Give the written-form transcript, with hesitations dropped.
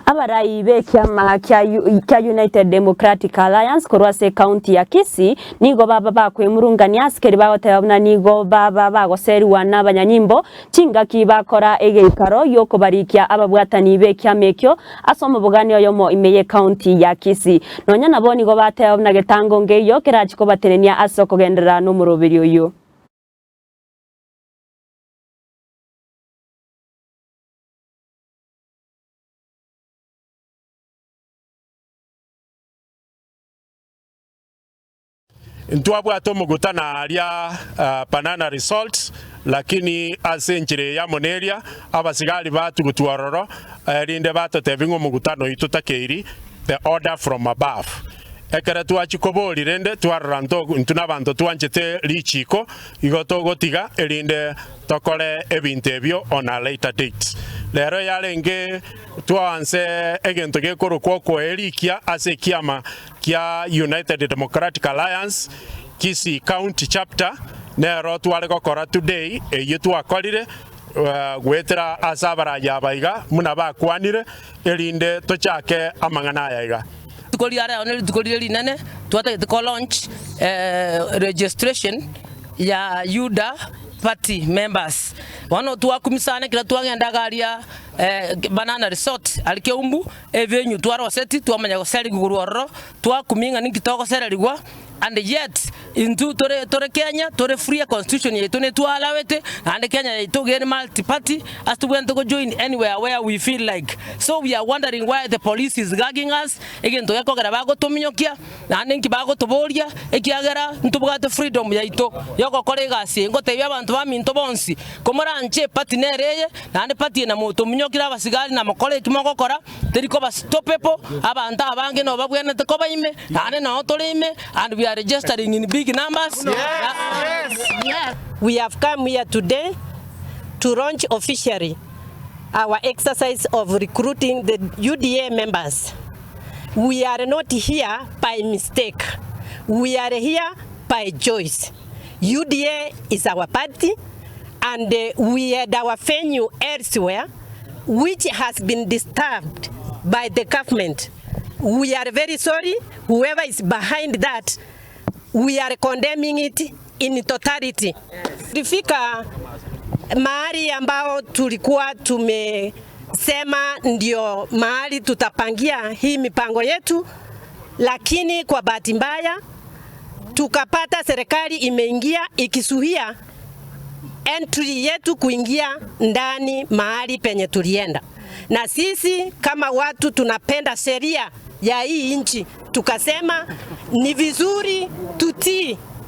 Abarai b'ekiama kia kia United Democratic Alliance korwa ase ekaunti ya Kisii nigo baba bakwemurungania ase keri bagoteba buna nigo baba bagoserigwa nabanyanyimbo chingaki bakora egeikaro giokobarikia ababwatani b'ekiama ekio ase omobogani oyomo ime y'ekaunti ya Kisii. Nonya nabo nigo bateba buna getango nkeiyo kerachi kobatenenia ase okogenderera nomoroberi oyio. Ntwabwate omogutano aaria Banana Resort, lakini ase enchera eye amo neria, abasigari batugutwa ororo, erinde batotebie ng'a omogutano oito totakeiri, the order from above. Ekero twachia koboria rende, twarora intwe nabanto twanchete richiiko, igo togotiga erinde tokore ebinto ebio on a later date. Rero yarenge twaanse egento gekorokwa okoerikia ase ekiama kia United Democratic Alliance, Kisii County Chapter, nero tware gokora today, eyio twakorire goetera ase abarai aba iga buna bakwanire, erinde tochake amang'ana aya iga. Rituko ria rero nerituko rire rinene twatagete ko launch registration ya UDA party members. Bono twakumia sana ekero twagenda iga aria Banana Resort aria Keumbu, evenue twaroseti twamanya goserigwa korwa ororo, twakumia ng'a ninki togosererigwa and yet intwe tore tore Kenya tore free econstitution yaito netwalawete naende Kenya yaito iga ere multi party ase tobwenerete go join anywhere where we feel like. So we are wondering why the police is gagging us, egento gekogera bagotominyokia naende inki bagotoboria ekiagera ntobwate freedom yaito yogokora egasi eye. Ngotebia abanto baminto bonsi, komoranche eparty nere eye naende party eye namotominyokire abasigari namokore eki mogokora teri koba stoppable, abanto abange nabo babwenerete koba ime naende noo tore ime and we are registering in big numbers. We have come here today to launch officially our exercise of recruiting the UDA members. We are not here by mistake, we are here by choice. UDA is our party and we had our venue elsewhere which has been disturbed by the government. We are very sorry whoever is behind that, we are condemning it in totality. Tulifika mahali ambao tulikuwa tumesema ndio mahali tutapangia hii mipango yetu, lakini kwa bahati mbaya tukapata serikali imeingia ikisuhia entry yetu kuingia ndani mahali penye tulienda, na sisi kama watu tunapenda sheria ya hii nchi, tukasema ni vizuri tutii.